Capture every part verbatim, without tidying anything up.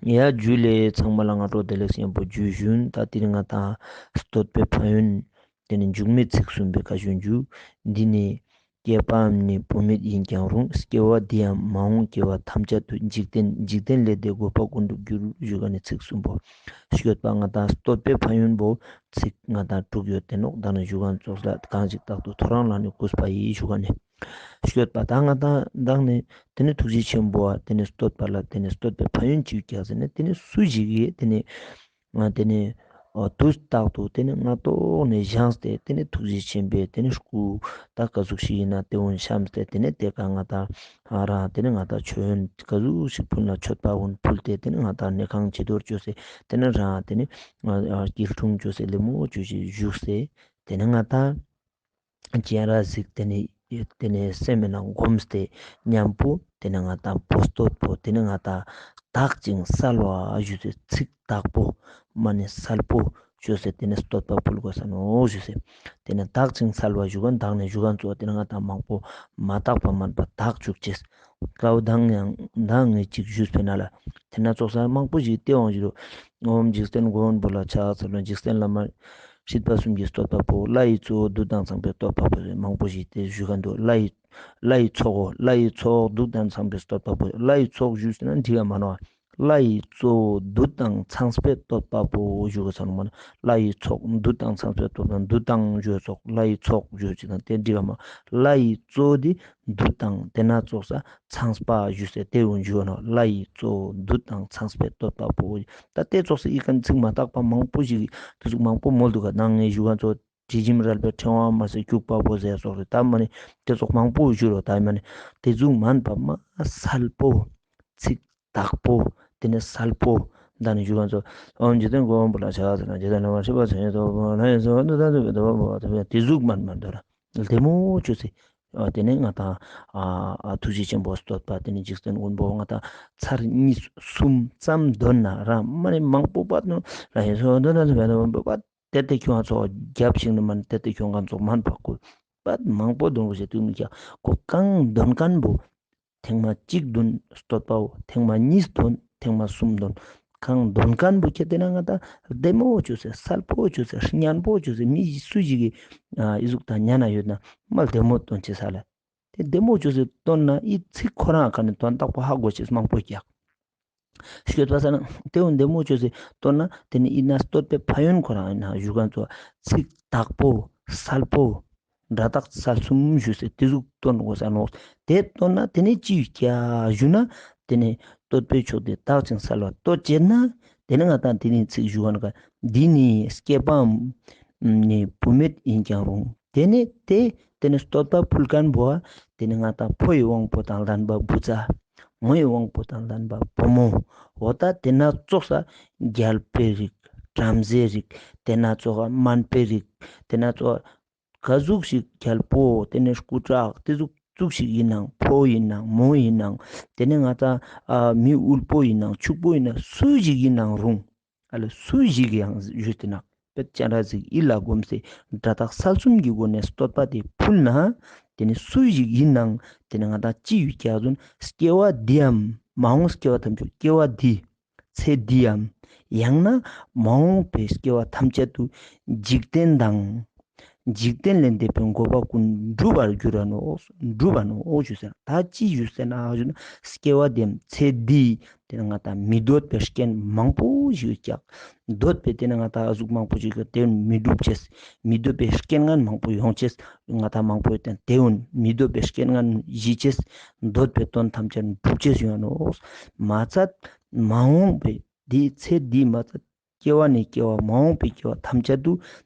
ཡ་ཇུ་ལེ། ཚང་མ་ལ་སྔ་དྲོ་བདེ་ལེགས་ཡོན་པོ་ཇུ་ཞུན། ད་དེ་རིང་ང་ཏང་བསྟོད་པའི་ཕན་ཡོན། དེ་ནི་མཇུག་མའི་ཚིག་གསུམ་པའི་ཁ་ཞུན་ཇུ། འདི་ནི་བསྐལ་པའམ་ནི་བུད་མེད་ཡིན་ཀྱང་རུང་། སྐྱེ་བ་འདིའམ་མ་འོངས་སྐྱེ་བ་ཐམས་ཅད་དུ། འཇིག་རྟེན་འཇིག་རྟེན་ལས་འདས་འགོག་པ་ཀུན་འགྲུབ་འགྱུར། ཞུ་ག་ནི་ཚིག་གསུམ་པོ། སྐྱོད་པ་ང་ཏང་བསྟོད་པའི་ཕན་ཡོན་པོ་ཚིག་ང་ཏང་དྲུག་ཡོད་དེ་ནོག་ད་ནི་ཞུ་ག་ཙོགས་ལ་གང་ཞིག་རྟག་ཏུ་ཐོ་རངས་ལ་ནི་གུས་པ་ཡིས། ཞུ་ག་ནི་སྐྱོད་པ་ད་ང་ཏང་ནི་དེ་ནི་ཐུགས་རྗེ་ཆེན་པོ་བ་དེ་ནི་བསྟོད་པ་ལ་དེ་ནི་བསྟོད་པའི་ཕན་ཡོན་ཅིག་ཀྱག་ཟེར་ན་དེ་ནི་སུ་ཞིག་གིས་དེ་ནི་ང་དེ་ནི་དུས་རྟག་ཏུ་དེ་ནི་སྔ་ཏོག་ནས་བཞེངས་ཏེ་དེ་ནི་ཐུགས་རྗེ་ཆེན་པོའི་དེ་ནི་སྐུ་ད་ག་ཟུག་ཞིག་ཡིན་ན་དེ་འོན་བཤམས་ཏེ་དེ་ནི་དེ་ཀ་ང་ཏང་རང་དེ་ནི་ང་ཏང་མཆོད་ཡོན་ག་ཟུག་ཞིག་ཕུལ་ན་མཆོད་པ་འོན་ཕུལ་ཏེ་དེ་ནི་ང་ཏང་གནས་ཁང་བྱི་དོར་བཅོས་སེ་དེ་ནི་རང་དེ་ནི་སྐྱིལ་ཀྲུང་བཅོས་སེ་ལེ་མོ་བཅོས་སེ་བཞུགས་སེ་དེ་ནི་ང་ཏང་སྤྱན་རས་གཟིགས་དེ་ནི་དེ་ནི་སེམས་ནང་བསྒོམས་ཏེ་མཉམ་པོ་དེ་ནི་ང་ཏང་བསྟོད་པོ་དེ་ནི་ང་ཏང་དག་ཅིང་གསལ་བ་ཞུས་སེ་ཚིག་དག་པོ་མ་ནི་གསལ་པོ་ཞུས་སེ་དེ་ནི་བསྟོད་པ་ཕུལ་དགོས་ས་ནོག་ཞུས་སེ། དེ་ནི་དག་ཅིང་གསལ་བ་ཞུ་ག་དག་ནི་ཞུ་ག་ཙོགས་དེ་ནི་ང་ཏང་མང་པོ་མ་དག་པ་མན་པ་དག་བཅུག་ཅེས། ཀའོ་དང་ཡང་དང་ངེ་ཅིག་ཞུས་པའི་ན་ལ། དེ་ན་ཙོགས་ས་མང་པོ་ཞིག་སྟེ་འོང་ཞིག་རུ། ཨོམ་འཇིག་རྟེན་མགོན་པོ་ལ་ཕྱག་འཚལ་ལོ། འཇིག་རྟེན་བླ་མ་སྲིད་པ་གསུམ་གྱི་བསྟོད་པ་པོ། ལྷ་ཡི་གཙོ་བོ་བདུད་དང་ཚངས་པའི་བསྟོད་པ་པོ། མང་པོ་ཞིག་སྟེ་ཞུ་ག་འདུག་ལྷ་ཡི་ལྷ་ཡི་ཚོགས་འོ། ལྷ་ཡི་ཚོགས་བདུད་དང་ཚངས་པའི་བསྟོད་པ་པོ། ལྷ་ཡི་ཚོགས་ཞུས་ཟེར་ན་འགྲིག་ག་མ་ནོག་ལྷ་ཡི་གཙོ་བོ་བདུད་དང་ཚངས་པའི་བསྟོད་པ་པོ་ཞུ་ག་ས་ནོག་མ་ནོག་ལྷ་ཡི་ཚོགས་བདུད་དང་ཚངས་པའི་བསྟོད་པ། བདུད་དང་ཞུ་ཚོགས་ལྷ་ཡི་ཚོགས་ཞུ་ཅིག་དང་དེ་འགྲིག་ག་མ། ལྷ་ཡི་གཙོ་བོ་དེ་བདུད་དང་དེ་ན་ཙོགས་ས་ཚངས་པ་ཞུས་སེ་དེ་འོན་ཞུ་ནོག་ལྷ་ཡི་གཙོ་བོ་བདུད་དང་ཚངས་པའི་བསྟོད་པ་པོ། ད་དེ་ཙོགས་སེ་ཡི་གན་ཚིག་མ་དག་པ་མང་པོ་ཞིག་དེ་ཟུག་མང་པོ་མོལ་འདུག་ག་ནང་ངེ་ཞུ་ག་ཙོགས་དྲི་ཞིམ་རལ་པའི་ཕྲེང་བ་མ་ཟད་སྐྱུག་པ་པོ་ཟེར་ཙོགས་རེད། ད་མ་ནི་དེ་ཙོགས་མང་པོ་ཞུ་རོག་ད་མ་ནི་དེ་ཟུག་མན་པ་མ་གསལ་པོ་ཚིག་དག་པོ་དེ་ནི་གསལ་པོ་ད་ནི་ཞུ་ག་ཙོགས་ཨོམ་འཇིག་རྟེན་མགོན་པོ་ལ་ཕྱག་འཚལ་ལོ། འཇིག་རྟེན་བླ་མ་སྲིད་པ་གསུམ་གྱི་བསྟོད་པ་པོ། ལྷ་ཡི་གཙོ་བོ་བདུད་དང་ཚངས་པའི་བསྟོད་པ་པོ། དེ་ཟུག་མན་མན་དོ་ར་ལྡེ་མོ་བཅོས་སེ། ཨ་དེ་ནས་ང་ཏང་ཨ་ཨ་ཐུགས་རྗེ་ཆེན་པོ་བསྟོད་པ་དེ་ནས་འཇིག་རྟེན་མགོན་པོ་ང་ཏང་ཚར་གཉིས་གསུམ་ཙམ་འདོན་ན་རང་མ་ནས་མང་པོ་པ་ནོ་ལ་ཡི་སོ་འདོན་ན་སོ་བ་ནོ་པ་དེ་དེ་ཁྱོང་ཚོ་རྒྱབ་ཞིག་ནི་མ་ནས་དེ་དེ་ཁྱོང་ཁན་ཚོ་མན་པ་ཀོ་པ་མང་པོ་འདོན་དགོས་ཤེས་དུས་མི་ཁྱ་ཁོ་གང་འདོན་ཁན་བོ་ཐེངས་མ་གཅིག་འདོན་བསྟོད་པའོ། ཐེངས་མ་གཉིས་འདོན། ཐེངས་མ་གསུམ་འདོན། གང་འདོན་ཁན་བོ་ཁྱེད་དེ་ན་ང་ཏང་ལྡེ་མོ་བཅོས་སེ་གསལ་པོ་བཅོས་སེ་སྙན་པོ་བཅོས་སེ་མི་སུ་ཞིག་གི་ཨི་ཟུག་དང་ཉན་ན་ཡོད་ན་མ་ལྡེ་མོ་འདོན་ཅེས་ས་ལ། དེ་ལྡེ་མོ་བཅོས་སེ་འདོན་ན་ཨི་ཚིག་ཁོ་རང་ཁ་ནས་དོན་དག་པོ་ཧ་གོ་ཅེས་མང་པོ་རྒྱག་ཤོད་པ་ས་ན་དེ་འོ་ལྡེ་མོ་བཅོས་སེ་འདོན་ན་དེ་ནི་ཨི་ན་བསྟོད་པའི་ཕན་ཡོན་ཁོ་རང་ཨི་ན་ཞུ་ཁན་ཚོ་ཚིག་དག་པོ་གསལ་པོ་སྒྲ་དག་གསལ་གསུམ་ཞུས་སེ་དེ་ཟུག་འདོན་དགོས་ས་ནོག་དེ་འདོན་ན་དེ་ནི་ཅི་ཡོད་ཀྱག་ཞུ་ན་དེ་ནི་བསྟོད་པའི་མཆོག་དེ་དག་ཅིང་གསལ་བར་བསྟོད་ཅེས་ན་དེ་ནི་ང་ཏང་དེ་ནི་ཚིག་ཞུ་ཁན་ག་འདི་ནི་བསྐལ་པའམ་ནི་བུད་མེད་ཡིན་ཀྱང་རུང་། དེ་ནི་དེ་དེ་ནི་བསྟོད་པ་ཕུལ་ཁན་བོ་དེ་ནི་ང་ཏང་ཕོ་ཡི་དབང་པོ་དང་ལྡན་པ་བུ་ཚ། མོ་ཡི་དབང་པོ་དང་ལྡན་པ་བུ་མོ། འོ་ད་དེ་ན་ཙོགས་ས་རྒྱལ་པོའི་རིགས། བྲམ་ཟེའི་རིགས། དེ་ན་ཙོགས་ས་སྨན་པའི་རིགས། དེ་ན་ཙོགས་ས་ག་ཟུག་ཞིག་རྒྱལ་པོ་དེ་ནི་སྐུ་དྲག་དེ་ཟུག་ཟུག་ཞིག་ཡིན་ནང་ཕོ་ཡིན་ནང་མོ་ཡིན་ནང་དེ་ནི་ང་ཏང་ཨ་མི་དབུལ་པོ་ཡིན་ནང་ཕྱུག་པོ་ཡིན་ནང་སུ་ཞིག་ཡིན་ནང་རུང་། ཨ་ལ་སུ་ཞིག་ཡང་ཞུས་ཏེ་ན་པད་སྤྱན་རས་གཟིགས་ཡིད་ལ་བསྒོམས་སེ་སྒྲ་དག་གསལ་གསུམ་གྱི་སྒོ་ནས་བསྟོད་པ་དེ་ཕུལ་ན་དེ་ནི་སུ་ཞིག་ཡིན་ནང་དེ་ནི་ང་ཏང་ཅི་ཡོད་ཀྱག་ཟུན་སྐྱེ་བ་འདིའམ་མ་འོངས་སྐྱེ་བ་ཐམས་ཅད་སྐྱེ་བ་འདི་ཚེ་འདིའམ་ཡང་ན་མ་འོངས་པའི་སྐྱེ་བ་ཐམས་ཅད་དུ་འཇིག་རྟེན་དང་འཇིག་རྟེན་ལས་འདས་པའི་འགོག་པ་ཀུན་འགྲུབ་པར་འགྱུར་ར་ནོག་འགྲུབ་པ་ནོག་ཞུས་ཟེར། ད་ཅི་ཞུས་ཟེར་ན་ཞུ་ན་སྐྱེ་བ་འདིའམ་ཚེ་འདི་དེ་ནི་ང་ཏང་མི་འདོད་པའི་རྐྱེན་མང་པོ་ཞིག་ཡོད་ཀྱག་འདོད་པའི་དེ་ནི་ང་ཏང་ཨ་ཟུག་མང་པོ་ཞིག་གི་དེ་མི་འགྲུབ་ཅེས། མི་འདོད་པའི་རྐྱེན་ངན་མང་པོ་ཡོང་ཅེས། ང་ཏང་མང་པོ་ཡོད་དེ་དེ་འོན་མི་འདོད་པའི་རྐྱེན་ངན་ཞི་ཅེས། འདོད་པའི་དོན་ཐམས་ཅད་འགྲུབ་ཅེས་ཡོང་ནོག་མ་ཚད་མ་འོངས་པའི་དེའི་ཚེ་འདི་མ་ཚད་སྐྱེ་བ་ནས་སྐྱེ་བ་མ་འོངས་པའི་སྐྱེ་བ་ཐམས་ཅད་དུ་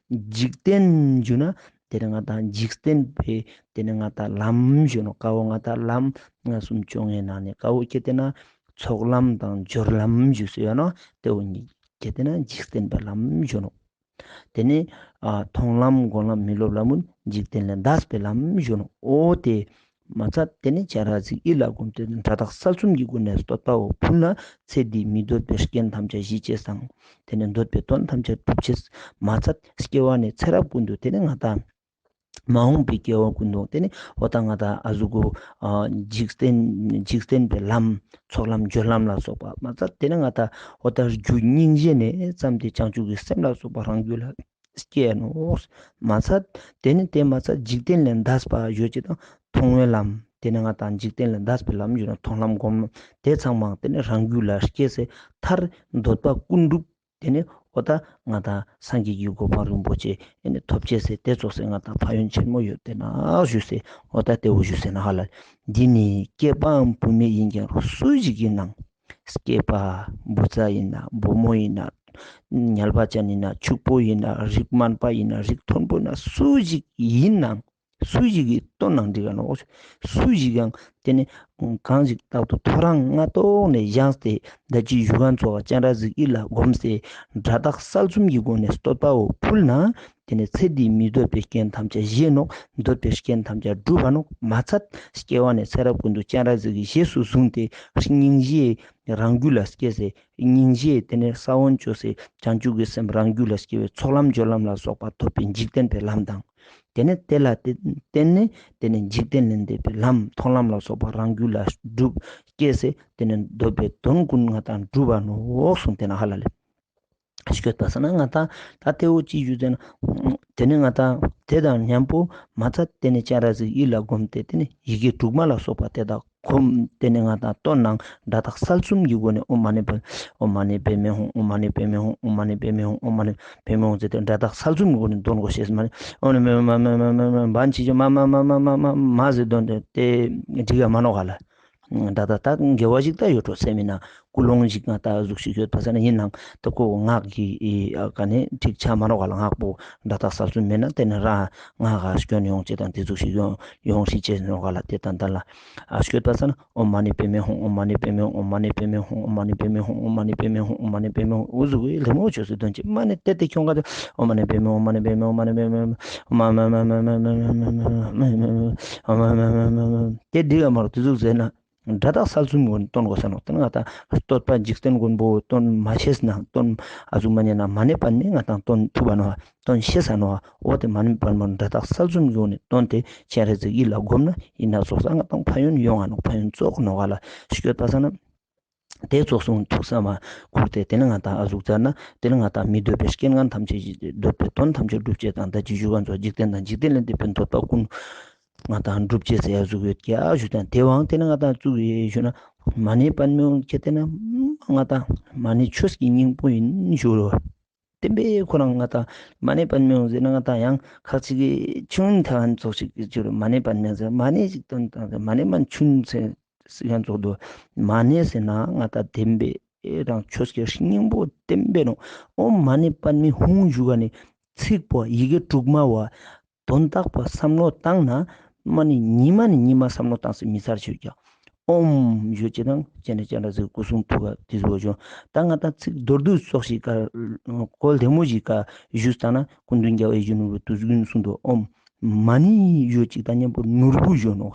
འཇིག་རྟེན་ཞུ་ན་དེ་ནི་ང་ཏང་འཇིག་རྟེན་པའི་དེ་ནི་ང་ཏང་ལམ་ཞུ་ནོག་ཀ་བོ་ང་ཏང་ལམ་ལྔ་གསུམ་བཅོ་ལྔའི་ནང་ནས་ཀ་བོ་ཁྱེད་དེ་ན་ཚོགས་ལམ་དང་སྦྱོར་ལམ་ཞུ་སེ་ཡོད་ནོག་དེ་བོ་ཉིད་ཁྱེད་དེ་ན་འཇིག་རྟེན་པའི་ལམ་ཞུ་ནོག་དེ་ནས་ཨ་མཐོང་ལམ་སྒོམ་ལམ་མི་སློབ་ལམ་འོ་འཇིག་རྟེན་ལས་འདས་པའི་ལམ་ཞུ་ནོག་འོ་དེ་མ་ཚད་དེ་ནས་སྤྱན་རས་གཟིགས་ཡིད་ལ་བསྒོམས་ཏེ་སྒྲ་དག་གསལ་གསུམ་གྱི་སྒོ་ནས་བསྟོད་པའོ་ཕུལ་ན་ཚེ་འདིའི་མི་འདོད་པའི་རྐྱེན་ཐམས་ཅད་ཞི་ཅེས་དང་དེ་ནས་འདོད་པའི་དོན་ཐམས་ཅད་འགྲུབ་ཅེས། མ་ཚད་སྐྱེ་བ་ནས་ཚེ་རབས་ཀུན་ཏུ་དེ་ནས་ང་ཏང་ མ་འོངས་པའི་སྐྱེ་བ་ཀུན་ཏུ་ཏེ་ནེ་འོ་ད་ང་ཏང་ཨ་ཟུག་གུ་འཇིག་རྟེན་འཇིག་རྟེན་པའི་ལམ་ཚོགས་ལམ་སྦྱོར་ལམ་ལ་སོགས་པ་མ་ཚད་ཏེ་ནེ་ང་ཏང་འོ་ད་རྒྱུ་སྙིང་རྗེ་ནེ་བརྩམས་ཏེ་བྱང་ཆུབ་ཀྱི་སེམས་ལ་སོགས་པ་རང་རྒྱུད་ལ་སྐྱེ་ནོག། མ་ཚད་ཏེ་ནེ་ཏེ་མ་ཚད་འཇིག་རྟེན་ལས་འདས་པ་ཡོད་ཅེས་དང་མཐོང་བའི་ལམ་ཏེ་ནེ་ང་ཏང་འཇིག་རྟེན་ལས་འདས་པའི་ལམ་ཡོད་ན་མཐོང་ལམ་སྒོམ་ལམ་ཏེ་ཚང་མ་ཏེ་ནེ་རང་རྒྱུད་ལ་སྐྱེས་སེ་མཐར་འདོད་པ་ཀུན་འགྲུབ། ཏེ་ནེ་འོ་ད་ང་ཏང་སངས་རྒྱས་ཀྱི་གོ་འཕང་རིན་པོ་ཆེ་ཨེ་ནེ་ཐོབ་ཅེས་སེ་ཏེ་ཙོགས་སེ་ང་ཏང་ཕན་ཡོན་ཆེན་མོ་ཡོད་དེ་ན་ཞུས་སེ་འོ་ད་ཏེ་བོ་ཞུས་སེ་ན་ཧ་ལ། འདི་ནི་སྐྱེས་པའམ་བུད་མེད་ཡིན་ཀྱང་རུང་སུ་ཞིག་ཡིན་ནའང་། སྐྱེས་པ་བུ་ཚ་ཡིན་ན་བུ་མོ་ཡིན་ན་ཉལ་བ་ཅན་ཡིན་ན་ཕྱུག་པོ་ཡིན་ན་རིགས་དམན་པ་ཡིན་ན་རིགས་མཐོན་པོ་ཡིན་ན་སུ་ཞིག་ཡིན་ནའང་། སུ་ཞིག་གི་དོན་ནང་འགྲིག་ག་ནོག། སུ་ཞིག་ཡང་ཏེ་ནེ་གང་ཞིག་རྟག་ཏུ་ཐོ་རངས་སྔ་ཏོག་ནེ་བཞེངས་ཏེ་ད་ཅི་ཞུ་ཁན་ཙོགས་སྤྱན་རས་གཟིགས་ཡིད་ལ་བསྒོམས་ཏེ་སྒྲ་དག་གསལ་གསུམ་གྱི་སྒོ་ནས་བསྟོད་པའོ་ཕུལ་ན་ཏེ་ནེ་ཚེ་འདིའི་མི་འདོད་པའི་རྐྱེན་ཐམས་ཅད་ཞི་ནོག། འདོད་པའི་རྐྱེན་ཐམས་ཅད་འགྲུབ་པ་ནོག། མ་ཚད་སྐྱེ་བ་ནས་ཚེ་རབས་ཀུན་ཏུ་སྤྱན་རས་གཟིགས་ཀྱི་རྗེས་སུ་བཟུང་སྟེ་སྙིང་རྗེ་རང་རྒྱུད་ལ་སྐྱེས་སེ་སྙིང་རྗེ་ཏེ་ནེ་ས་བོན་བཅོས་སེ་བྱང་ཆུབ་ཀྱི་སེམས་རང་རྒྱུད་ལ་སྐྱེ་བའི་ཚོགས་ལམ་སྦྱོར་ལམ་ལ་སོགས་པ་ཐོབ་པའི་འཇིག་རྟེན་པའི་ལམ་དང་། ཏེ་ནེ་ཏེ་ལ་བརྟེན་ནེ་ཏེ་ནེ་འཇིག་རྟེན་ལས་འདས་པའི་ལམ་མཐོང་ལམ་ལ་སོགས་པ་རང་རྒྱུད་ལ་སྒྲུབ་སྐྱེས་སེ་ཏེ་ནེ་འདོད་པའི་དོན་ཀུན་ང་ཏང་འགྲུབ་པ་ནོག་གསུངས་ཏེ་ན་ཧ་ལ་ལེ། སྐྱོད་པ་ས་ན་ང་ཏང་ད་ཏེ་བོ་ཅི་ཞུ་ཟེར་ན་ཏེ་ནེ་ང་ཏང་ཏེ་དང་མཉམ་པོ་མ་ཚད་ཏེ་ནེ་སྤྱན་རས་གཟིགས་ཡིད་ལ་བསྒོམས་ཏེ་ཏེ་ནེ་ཡི་གེ་དྲུག་མ་ལ་སོགས་པ་ཏེ་དག་གོམས་ཏེ་ནེ་ང་ཏང་བཏོན་ནང་སྒྲ་དག་གསལ་གསུམ་གྱི་སྒོ་ནས་ཨོཾ་མ་ཎི་པདྨེ་ཧཱུྃ། ཨོཾ་མ་ཎི་པདྨེ་ཧཱུྃ། ཨོཾ་མ་ཎི་པདྨེ་ཧཱུྃ། ཨོཾ་མ་ཎི་པདྨེ་ཧཱུྃ། ཨོཾ་མ་ཎི་པདྨེ་ཧཱུྃ་ཟེར་ཏེ་སྒྲ་དག་གསལ་གསུམ་གྱི་སྒོ་ནས་འདོན་དགོས་ཤེས་མ་ནི་ཨོཾ་ནི་མ་མ་མ་མ་མ་མ་མ་མ་ཟེར་འདོན་ཏེ་འགྲིག་ག་མ་ནོག་ག་ལ། ད་ད་ད་དགེ་བ་ཞིག་ད་ཡོད་འགྲོ་སེམས་མིན་ན་ཀུན་སློང་ཞིག་ང་ད་ཟུག་ཞིག་ཡོད་པ་ས་ན་ཡིན་ནང་ད་ཁོ་ངག་གི་ཨ་ཀ་ནས་ཁྲིག་ཆ་མ་ནོག་ག་ལ། ངག་པོ་སྒྲ་དག་གསལ་གསུམ་མེད་ན་ཏེ་ནེ་རང་ངག་ག་སྐྱོན་ཡོང་ཅེས་དང་ཏེ་ཟུག་ཞིག་ཡོང་ཡོང་ཤེས་ཅེས་ནོག་ག་ལ། ཏེ་ད་ད་ལ་ཨ་སྐྱོད་པ་ས་ན་ཨོཾ་མ་ཎི་པདྨེ་ཧཱུྃ། ཨོཾ་མ་ཎི་པདྨེ་ཧཱུྃ། ཨོཾ་མ་ཎི་པདྨེ་ཧཱུྃ། ཨོཾ་མ་ཎི་པདྨེ་ཧཱུྃ། ཨོཾ་མ་ཎི་པདྨེ་ཧཱུྃ། འུ་ཟུག་གི་ལེ་མོ་ཆོས་སུ་འདོན་ཅེས་མ་ནི་ཏེ་ཏེ་ཁྱོང་ག་ཏེ་ཨོཾ་མ་ཎི་པདྨེ་ཧཱུྃ། ཨོཾ་མ་ཎི་པདྨེ་ཧཱུྃ། ཨོཾ་མ་ཎི་པདྨེ་ཧཱུྃ། ཨོཾ་མ་ཎི་པདྨེ་ཧཱུྃ། ཏེ་འགྲིག་ག་མ་རུ་ཏེ་ཟུག་ཟེར་ན། སྒྲ་དག་གསལ་གསུམ་ཀུན་བཏོན་དགོས་ས་ནོག། ཏེ་ནེ་ང་ཏང་བསྟོད་པ་འཇིག་རྟེན་ཀུན་པོ་བཏོན་མ་ཤེས་ན་བཏོན་ཨ་ཟུག་མ་ཉན་ན་མ་ཎི་པདྨེ་ང་ཏང་བཏོན་ཐུབ་པ་ནོག། བཏོན་ཤེས་ས་ནོག། འོ་ཏེ་མ་ཎི་པདྨེ་སྒྲ་དག་གསལ་གསུམ་ཀུན་ནི་བཏོན་ཏེ་སྤྱན་རས་གཟིགས་ཡིད་ལ་བསྒོམ་ན་ཡིན་ན་ཙོགས་ས་ང་ཏང་ཕན་ཡོན་ཡོང་ང་ནོག། ཕན་ཡོན་ཙོགས་ནོག་ག་ལ། སྐྱོད་པ་ས་ན་ཏེ་ཙོགས་སུ་ཐུགས་བསམ་མ་ཁུར་ཏེ་ཏེ་ནེ་ང་ཏང་ཨ་ཟུག་ཙ་ན་ཏེ་ནེ་ང་ཏང་མི་འདོད་པའི་རྐྱེན་ངན་ཐམས་ཅད་འདོད་པའི་དོན་ཐམས་ཅད་འགྲུབ་ཅེས་དང་ད་ཅི་ཞུ་བ་ཙོགས་འཇིག་རྟེན་དང་འཇིག་རྟེན་ལས་འདས་པའི་འདོད་པ་ཀུན། ང་ཏང་འགྲུབ་ཅེས་ཟེར་ཡ་ཟུག་ཡོད་ཀྱག་ཞུ་དང་ཏེ་བོའང་ཏེ་ནེ་ང་ཏང་ཙུག་ཡོད་ཞུ་ན་མ་ཎི་པདྨེ་ཧཱུྃ་ཁྱེར་ཏེ་ན་ང་ཏང་མ་ཎི་ཆོས་ཀྱི་སྙིང་པོ་ཡིན་ཞུ་རོ། བདེན་པའི་ཁོ་རང་ང་ཏང་མ་ཎི་པདྨེ་ཧཱུྃ་ཟེར་ན་ང་ཏང་ཡང་ཁ་ཅིག་གི་ཆུན་ཐང་ཙོགས་ཤིག་ཞུ་རོ། མ་ཎི་པདྨེ་ཧཱུྃ་ཟེར་མ་ཎི་ཞིག་དོན་དང་ཟེར་མ་ཎི་མན་ཆུན་ཟེར་ཡང་ཙོགས་དུ་མ་ཎི་ཟེར་ན་ང་ཏང་བདེན་པའི་རང་ཆོས་ཀྱི་སྙིང་པོ་བདེན་པའི་ནོག། ཨོཾ་མ་ཎི་པདྨེ་ཧཱུྃ་ཞུ་ག་ནི་ཚིག་པོ་ཡི་གེ་དྲུག་མ་བོ། དོན་དག་པོ་བསམ་བློ་བཏང་ན་མ་ནི་ཉི་མ་ནི་ཉི་མ་བསམ་བློ་བཏང་སེ་མི་ཚར་ཅེས་ཀྱག། ཨོཾ་ཞུ་ཅེས་དང་སྤྱན་རས་སྤྱན་རས་གཟིགས་སྐུ་གསུང་ཐུགས་ཀ་ཏེ་ཟུག་ཞུ། ད་ང་ཏང་ཚིག་མདོར་བསྡུས་ཙོགས་ཤིག་ག་གོ་ལྡེ་མོ་ཞིག་ག་ཞུས་ཏང་ན་སྐུ་མདུན་རྒྱལ་བ་ཡིད་བཞིན་ནོར་བུའི་དུས་རྒྱུན་གསུང་དུ་ཨོཾ་མ་ཎི་ཞུ་ཅིག་དང་མཉམ་པོ་ནོར་བུ་ཞུ་ནོག།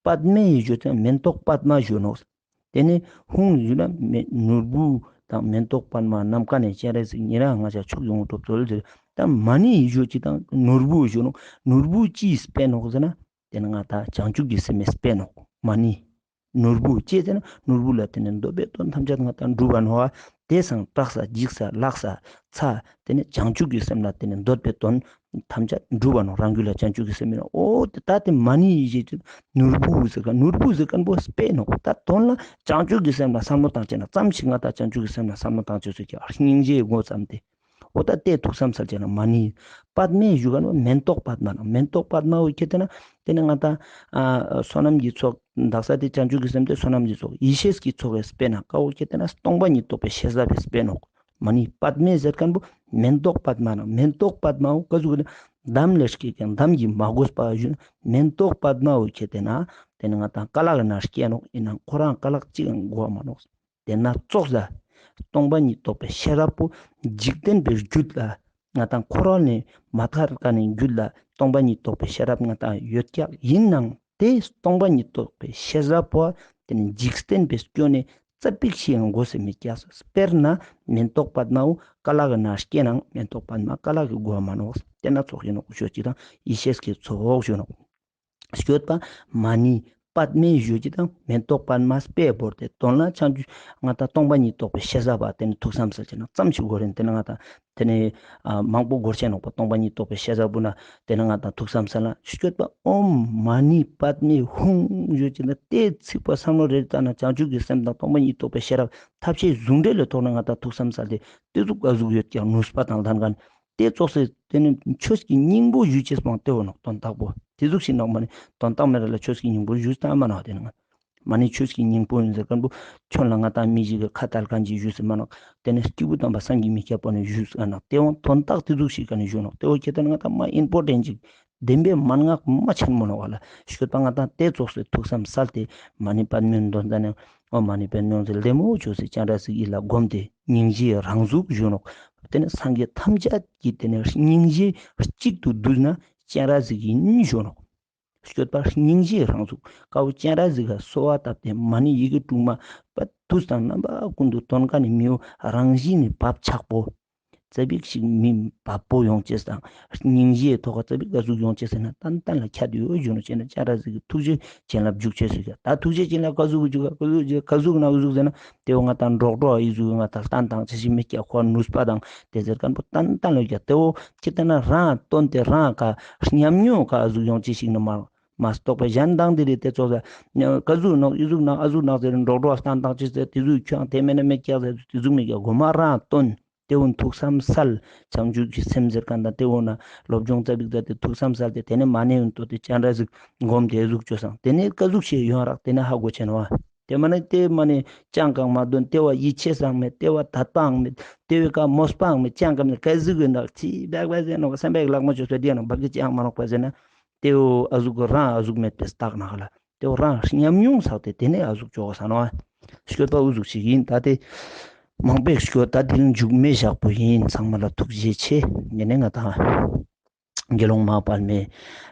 པདྨེ་ཞུ་ཅིག་མེན་ཏོག་པདྨ་ཞུ་ནོག། ཏེ་ནེ་ཧཱུྃ་ཞུ་ན་མེ་ནོར་བུ་དང་མེན་ཏོག་པདྨ་ནམ་མཁའ་ནས་སྤྱན་རས་གཟིགས་ཉེ་རང་ང་ཅག་མཆོག་ཡོངས་གྲུབ་སྩོལ་ཟེར། ད་མ་ཎི་ཞུ་ཅིག་དང་ནོར་བུ་ཞུ་ནོག། ནོར་བུ་ཅིའི་དཔེ་ནོག་ཟེར་ན་ཏེ་ནེ་ང་ཏང་བྱང་ཆུབ་ཀྱི་སེམས་མི་དཔེ་ནོག། མ་ཎི་ནོར་བུ་ཅི་ཟེར་ན་ནོར་བུ་ལ་ཏེ་ནེ་འདོད་པའི་དོན་ཐམས་ཅད་ང་ཏང་འགྲུབ་པ་ནོག། ཏེ་སང་སྐྲག་ས་འཇིགས་ས་ལྷག་ས་ཚ་ཏེ་ནེ་བྱང་ཆུབ་ཀྱི་སེམས་ལ་ཏེ་ནེ་འདོད་པའི་དོན་ཐམས་ཅད་འགྲུབ་པ་ནོག། རང་རྒྱུད་ལ་བྱང་ཆུབ་ཀྱི་སེམས་མི་ནོག། འོ་ཏེ་ད་ཏེ་མ་ཎི་ཡི་ཞེས་ནོར་བུ་ཟེར་ག་ནོར་བུ་ཟེར་མཁན་པོ་དཔེ་ནོག། ད་དོན་ལ་བྱང་ཆུབ་ཀྱི་སེམས་ལ་བསམ་བློ་བཏང་ཅེས་ན་ཙམ་ཞིག་ང་ཏང་བྱང་ཆུབ་ཀྱི་སེམས་ལ་བསམ་བློ་བཏང་ཅེས་སུ་ཀྱང་སྙིང་རྗེའི་སྒོ་བརྩམས་ཏེ། འོ་ད་ཏེ་ཐུགས་བསམ་སལ་ཅེས་ན་མ་ཎི། པདྨེ་ཞུ་ག་ནོག་མེན་ཏོག་པདྨ་ནོག། མེན་ཏོག་པདྨ་འོ་ཁྱེར་ཏེ་ན་ཏེ་ནེ་ང་ཏང་ཨ་བསོད་ནམས་ཀྱི་ཚོགས་དག་ས་ཏེ་བྱང་ཆུབ་ཀྱི་སེམས་ཏེ་བསོད་ནམས་ཀྱི་ཚོགས་ཡེ་ཤེས་ཀྱི་ཚོགས་ཀྱི་དཔེ་ནོག། ཀ་འོ་ཁྱེར་ཏེ་ན་སྟོང་པ་ཉིད་རྟོགས་པའི་ཤེས་རབ་ཀྱི་དཔེ་ནོག། མ་ཎི་པདྨེ་ཟེར་མཁན་པོ་མེན་ཏོག་པདྨ་ནོག། མེན་ཏོག་པདྨ་འོ་ཀ་ཟུག་གི་འདམ་ལས་སྐྱེས་ཀྱང་འདམ་གྱིས་མ་གོས་པ་ཞུ་ན་མེན་ཏོག་པདྨ་འོ་ཁྱེར་ཏེ་ན་ཏེ་ནེ་ང་ཏང་ཀ་ལག་ན་སྐྱེ་ནོག། ཡིན་ནའང་ཁོ་རང་ཀ་ལག་ཅིག་ཡང་གོ་བ་མ་ནོག། ཏེ་ན་ཙོགས་ལ་སྟོང་པ་ཉིད་རྟོགས་པའི་ཤེས་རབ་པོ་འཇིག་རྟེན་པའི་རྒྱུད་ལ་ང་ཏང་འཁོར་བ་ནེ་མ་ཐར་ཀ་ནེ་རྒྱུད་ལ་སྟོང་པ་ཉིད་རྟོགས་པའི་ཤེས་རབ་ང་ཏང་ཡོད་ཀྱག། ཡིན་ནའང་ཏེ་སྟོང་པ་ཉིད་རྟོགས་པའི་ཤེས་རབ་པོ་ཏེ་ནེ་འཇིག་རྟེན་པའི་སྐྱོན་ནེ་ ཙ་པིག་ཤིག་ཡང་གོ་སེ་མི་སྐྱག་སོ། དཔེར་ན་མེན་ཏོག་པདྨ་བོ་ཀ་ལ་གི་ནང་སྐྱེ་ནང་མེན་ཏོག་པདྨ་ཀ་ལ་གི་གོ་མ་ནོག། དེ་ན་ཙོགས་ཡིན་ནོག་ཞུ་ཅིག་དང་ཡེ་ཤེས་ཀྱི་ཚོགས་ཞུ་ནོག། སྐྱོད་པ་མ་ཎི་པདྨེ་ཞུ་ཅིག་དང་མེན་ཏོག་པདྨ་དཔེ་བོར་ཏེ་དོན་ལ་ཆང་ཆུ་ང་ཏང་སྟོང་པ་ཉིད་རྟོགས་པའི་ཤེས་རབ་པ་དེ་ནི་ཐུགས་བསམ་སལ་ཅིག་ན་ཙམ་ཞིག་གོ་རིན། དེ་ནི་ང་ཏང་དེ་ནི་ཨ་མང་པོ་གོ་ཆེན་ནོག་པ། སྟོང་པ་ཉིད་རྟོགས་པའི་ཤེས་རབ་པོ་ན་དེ་ནི་ང་ཏང་ཐུགས་བསམ་སལ་ན་སྐྱོད་པ་ཨོཾ་མ་ཎི་པདྨེ་ཧཱུྃ་ཞུ་ཅིག་ན་དེ་ཚིག་པ་བསམ་བློ་རེ་ལྟ་ན་བྱང་ཆུབ་ཀྱི་སེམས་དང་སྟོང་པ་ཉིད་རྟོགས་པའི་ཤེས་རབ་ཐབས་ཤེས་ཟུང་འབྲེལ་ལས་ཐོག་ནས་ང་ཏང་ཐུགས་བསམ་སལ་ཏེ་དེ་ཟུག་ག་ཟུག་ཡོད་ཀྱང་ནུས་པ་དང་ལྡན་ཁན་དེ་ཙོགས་སེ་དེ་ནི་ཆོས་ཀྱི་སྙིང་པོ་ཞུ་ཅེས་མང་དེ་བོ་ནོག། དོན་དག་པོ་དེ་ཟུག་ཞིག་ནོག། མ་ཎི་དོན་དག་མེད་ར་ལ་ཆོས་ཀྱི་སྙིང་པོ་ཞུ་ཙམ་མ་ནོག། དེ་ནི་མ་ཎི་ཆོས་ཀྱི་སྙིང་པོ་ཡིན་ཟེར་ཁན་པོ་ཁྱོད་ལ་ང་ཏང་མི་ཞིག་གི་ཁ་ཏལ་ཁན་ཅིག་ཞུ་ཟེར་མ་ནོག། དེ་ནི་སྐྱེས་བུ་དམ་པ་སངས་རྒྱས་མི་སྐྱ་པོ་ནི་ཞུ་ཟེར་ནོག། དེ་བོ་དོན་དག་དེ་ཟུག་ཞིག་ག་ནི་ཞུ་ནོག། དེ་བོ་ཁྱེད་དེ་ནི་ང་ཏང་མ་ཨིམ་པོར་ཊེན་ཅིག་བདེན་པའི་མན་ངག་མ་ཆེན་མོ་ནོག་ག་ལ། སྐྱོད་པ་ང་ཏང་དེ་ཙོགས་སེ་ཐུགས་བསམ་སལ་ཏེ་མ་ཎི་པདྨེ་འདོན་ཙ་ན་ཨོཾ་མ་ཎི་པདྨེ་ཧཱུྃ་ཟེར་ལྡེ་མོ་ཅོས་སེ་སྤྱན་རས་གཟིགས་ཡིད་ལ་བསྒོམས་ཏེ་སྙིང་རྗེའི་རང་གཟུགས་ཞུ་ནོག། དེ་ནི་སངས་རྒྱས་ཐམས་ཅད་ཀྱི་དེ་ནི་སྙིང་རྗེ་གཅིག་ཏུ་བསྡུས་ན་སྤྱན་རས་གཟིགས་ཡིན་ཞུ་ནོག། སྐྱོད་པ་སྙིང་རྗེའི་རང་གཟུགས་ཀ་བོ་སྤྱན་རས་གཟིགས་ལ་གསོལ་བ་བཏབ་སྟེ་མ་ཎི་ཡི་གེ་དྲུག་མ་པ་དུས་དང་རྣམ་པ་ཀུན་ཏུ་འདོན་ཁན་ནི་མི་བོ་རང་བཞིན་ནི་བབ་ཆགས་པོ། ཙ་པིག་ཞིག་མི་བབ་པོ་ཡོང་ཅེས་དང་སྙིང་རྗེའི་ཐོག་ཀ་ཙ་པིག་ག་ཟུག་ཡོང་ཅེས་ཟེར་ན་ཏན་ཏན་ལ་ཁྱད་ཡོད་ཞུ་ནོག། ཅེས་ན་སྤྱན་རས་གཟིགས་ཀྱི་ཐུགས་རྗེ་བྱིན་རླབས་འཇུག་ཅེས་ཟེར་ཀྱང་ད་ཐུགས་རྗེ་བྱིན་རླབས་ག་ཟུག་གི་འཇུག་ག་ག་ཟུག་ག་ཟུག་ན་ག་ཟུག་ཟེར་ན་དེ་བོ་ང་ཏང་འགྲོགས་འགྲོ་ཡི་ཟུག་ང་ཏང་ལྟ་སྟངས་ཅི་ཞིག་མི་སྐྱ་ཁོ་ནུས་པ་དང་དེ་ཟེར་ཁན་པོ་ཏན་ཏན་ལ་ཀྱང་དེ་བོ་ཁྱེད་དེ་ན་རང་དོན་དེ་རང་ཀ་ཉམས་མྱོང་ཀ་ཟུག་ཡོང་ཅེས་ཤིག་ནི་མ་མ་གཏོགས་པ་གཞན་དང་དེ་རེད། དེ་ཙོགས་ལ་ག་ཟུག་ནོག་ཨི་ཟུག་ནོག་ཨ་ཟུག་ནོག་ཟེར་འགྲོགས་འགྲོ་སྟངས་དང་ཅི་ཟེར་དེ་ཟུག་ཁྱོད་དེ་མེད་ན་མེད་ཀྱག་ཟེར་དེ་ཟུག་མེད་ཀྱག། གོ་མ་རང་དོན་དེ་བོ་ཐུགས་བསམ་སལ། བྱང་ཆུབ་ཀྱི་སེམས་ཟེར་ཁན་དང་དེ་བོ་ན་སློབ་སྦྱོང་ཙ་པིག་ཙ་དེ་ཐུགས་བསམ་སལ་ཏེ་དེ་ནས་མ་ཎི་ཡོན་ཏོ་དེ་སྤྱན་རས་གཟིགས་བསྒོམས་ཏེ་ཨི་ཟུག་ཅོས་སང་དེ་ནས་ག་ཟུག་ཞིག་ཡོང་རག་དེ་ནས་ཧ་གོ་ཆེན་བ། དེ་མ་ནི་དེ་མ་ནི་ཅང་གང་མ་འདོན། དེ་བ་ཡིད་ཆེས་སང་མེད། དེ་བ་དད་པའང་མེད། དེ་བའི་ཀ་མོས་པའང་མེད། ཅང་གང་མེད། ག་ཟུག་གི་ནག་ཅི་བེག་བེག་ཟེར་ནོག། སེམས་བེག་ལག་མ་ཆོས་པའི་དེ་ནོག་བག་གི་ཅང་མ་ནོག་པ་ཟེར་ན། དེ་བོ་ཨ་ཟུག་གི་རང་ཨ་ཟུག་མེད་པའི་རྟགས་ནག་ལ། དེ་བོ་རང་ཉམས་མྱོང་བསགས་ཏེ་དེ་ནས་ཨ་ཟུག་ཅོག་ས་ནོག། སྐྱོད་པ་ཨུ་ཟུག་ཞིག་ཡིན། ད་དེ་མང་པོས་སྐྱོད་ད་དེ་ལ་མཇུག་མེ་བཞག་པོ་ཡིན། ཚང་མ་ལ་ཐུགས་རྗེ་ཆེ། ཡིན་ནས་ང་དང་དགེ་སློང་མ་དཔལ་མའི་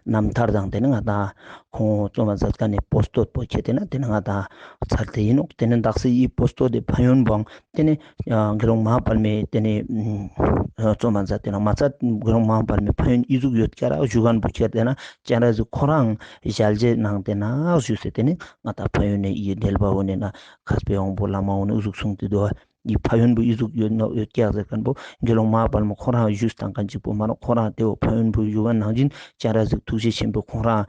རྣམ་ཐར་དང་དེ་ནས་ང་དང་ཁོང་རྩོམ་པ་མཛད་ཁན་ནི་པོ་སྟོད་པོ་ཁྱེད་དེ་ན་དེ་ནས་ང་དང་ཚར་ཏེ་ཡིན་ནོག། དེ་ནས་དག་ས་ཡི་པོ་སྟོད་དེ་ཕན་ཡོན་བང་དེ་ནས་དགེ་སློང་མ་དཔལ་མའི་དེ་ནས་རྩོམ་པ་མཛད་དེ་ན་མ་ཚད་དགེ་སློང་མ་དཔལ་མའི་ཕན་ཡོན་ཨི་ཟུག་ཡོད་ཀྱག་རག་ཞུ་ཁན་པོ་ཁྱེད་དེ་ན་སྤྱན་རས་གཟིགས་ཁོ་རང་ཞལ་བཞེས་གནང་དེ་ན་ཞུས་སེ་དེ་ནས་ང་དང་ཕན་ཡོན་ནི་ཡི་འགྲེལ་པ་འོ་ནས་ན་མཁས་པའི་དབང་པོ་བླ་མ་འོ་ནས་ཨི་ཟུག་གསུངས་ཏེ་འདུག། ཡི་ཕན་ཡོན་པོ་ཨི་ཟུག་ཡོད་ནོག་ཡོད་ཀྱག་ཟེར་ཁན་པོ་དགེ་སློང་མ་དཔལ་མོ་ཁོ་རང་ཞུས་བཏང་ཁན་ཅིག་པོ་མ་ནོག། ཁོ་རང་དེ་བོ་ཕན་ཡོན་པོ་ཞུ་ཁན་ནང་བཞིན་སྤྱན་རས་གཟིགས་ཐུགས་རྗེ་ཆེན་པོ་ཁོང་རང་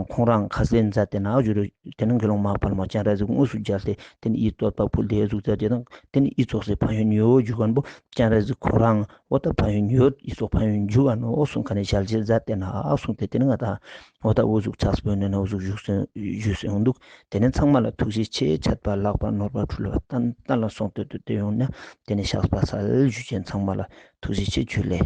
ཁོང་རང་ཁ་གསལ་མཛད་དེ་ན་ཞུ་རུ་དེ་ནས་དགེ་སློང་མ་དཔལ་མོ་སྤྱན་རས་གཟིགས་དངོས་སུ་མཇལ་ཏེ་དེ་ནས་ཡི་བསྟོད་པ་ཕུལ་ཏེ་ཨི་ཟུག་མཛད་དེ་དང་དེ་ནས་ཨི་ཙོགས་སེ་ཕན་ཡོན་ཡོད་ཞུ་ཁན་པོ་སྤྱན་རས་གཟིགས་ཁོ་རང་འོ་ད་ཕན་ཡོན་ཡོད་ཨི་ཙོགས་ཕན་ཡོན་ཞུ་ག་ནོག་གསུངས་ཁན་ནས་ཞལ་བཞེས་མཛད་དེ་ན་གསུངས་ཏེ་དེ་ནས་ང་དང་འོ་ད་འོ་ཟུག་ཚགས་པོ་ནས་ན་འོ་ཟུག་ཞུས་སེ་ཡོང་འདུག། དེ་ནས་ཚང་མ་ལ་ཐུགས་རྗེ་ཆེ། ཆད་པ་ལྷག་པ་ནོར་བ་འཁྲུལ་བ་ཏན་ཏན་ལ་སོང་སྟེ་དུ་དེ་ཡོང་ན་དེ་ནས་བཤགས་པ་སལ་ཞུ་ཅེན། ཚང་མ་ལ་ཐུགས་རྗེ་ཆེ། ཇུ་ལེ།